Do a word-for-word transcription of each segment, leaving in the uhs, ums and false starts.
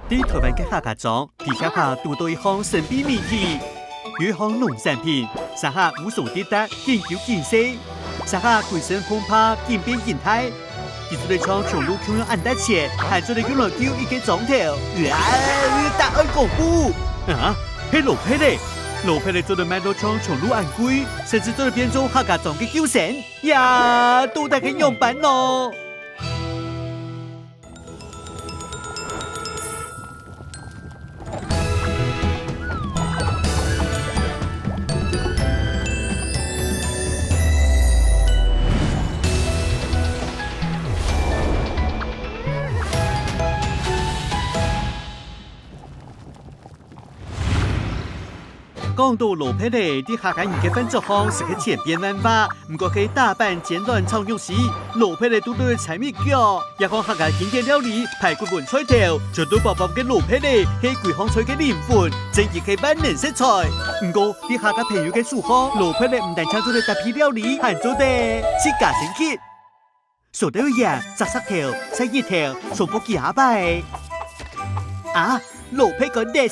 在台灣个客家庄，地下下堵到一項神秘謎題。有一項農產品，成下無所抵擋，緊勼緊細，成下歸身膨膨，緊變緊大。佢做得像長路共樣恁大隻，還做得用來勼一個庄頭。啊，答案公布！啊，係蘿蔔仔！蘿蔔仔做得賣到像長路恁貴，甚至做得變做客家庄个救星。呀，到底係仰般呢？ 講到蘿蔔仔，在客家人个飯桌項係个千變萬化，毋管係打粄、煎卵、炒肉絲，蘿蔔仔都在該踩一腳。也講客家經典料理排骨炆菜頭，全都飽飽个蘿蔔仔係歸項菜个靈魂，真經係萬能食材。毋過，在客家朋友个手項，蘿蔔仔毋單淨做得搭配料理，還做得自家升級。 所以愛鹽、摘石頭、曬日頭，重複幾下擺。啊，蘿蔔乾忒！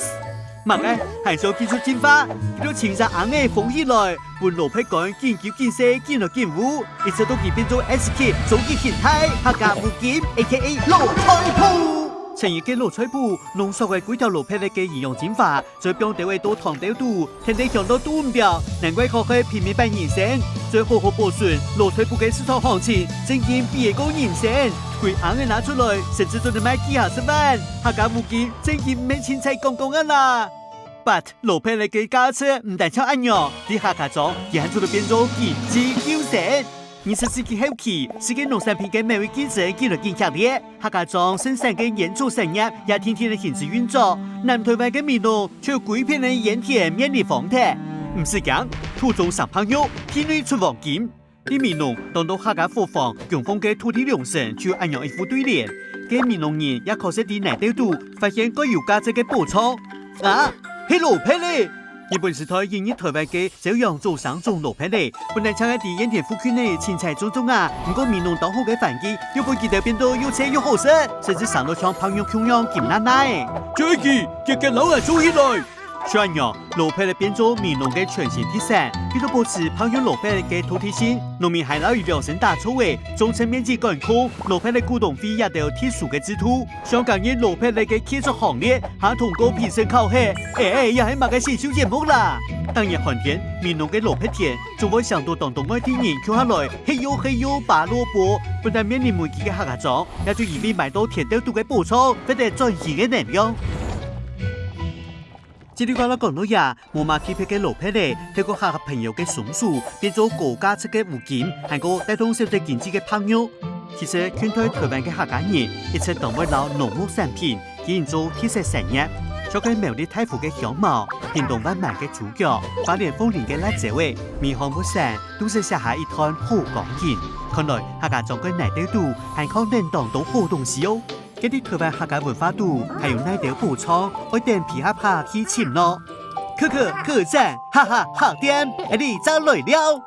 麼个？還想繼續進化？佢就清儕餡仔封起來，分蘿蔔乾緊勼緊細，緊來緊烏，一直到佢變做S級終極形態，客家烏金，A K A老菜脯。成一個老菜脯，濃縮个歸條蘿蔔仔个營養精華， 再放兜仔到湯兜肚，添兜香到肚毋著，難怪可係平民版人參。再好好保存，老菜脯个市場行情正經比得過人參。歸餡仔拿出來，甚至做得賣幾下十萬，客家烏金正經毋係清採講講啊啦！But蘿蔔仔个價值毋單淨恁樣，在客家庄，佢還做得變做經濟救星。二十世紀後期，世界農產品个貿易競爭緊來緊激烈， 客家庄生產个煙草產業也天天个停止運作，南台灣个美濃就有歸片个菸田面臨荒忒。毋使驚，土中生白玉，地內出黃金。在美濃，當多客家伙房供奉个土地良神就恁樣一副對聯，該美濃人也確實在泥堆肚發現蓋有價值个寶藏。啊，係蘿蔔仔！日本時代引入台灣个 朝陽早生種蘿蔔仔，本來淨係在菸田附近仔清採種種啊，毋過美濃當好个環境，又分佢兜變到又脆又好食，甚至生到像白玉共樣金娜娜仔。就係佢，遽遽摎𠊎種起來！就恁樣，蘿蔔仔變做美濃个全新特產，為著保持白玉蘿蔔个獨特性，農民還摎佢量身打造个種植面積管控、蘿蔔仔股東會這兜特殊个制度。 想加入蘿蔔仔个競逐行列，還通過評審考核，欸，這係麼个選秀節目啦？逐年寒天，美濃个蘿蔔田總會唌到當多外地人共下來，係喲係喲拔蘿蔔，本來面臨危機个客家庄，也就因為埋到田竇肚个寶藏，獲得嶄新个能量。 這句話來講到這，無麼特別个蘿蔔仔，透過客家朋友个雙手，變做高價值个烏金，還過帶動小店經濟个白玉。其實，近代台灣个客家人一直當會摎農牧產品經營做特色產業，像該苗栗大湖个香茅、屏東萬巒个豬腳、花蓮鳳林个辣椒仔，每項物產都係寫下一段好光景。看來，客家庄个泥堆肚還囥等當多好東西哦！ 該在台灣客家文化肚，還有哪兜寶藏，愛等皮下爬去尋呢？可可可讚，哈哈，好店，𠊎俚正來尞！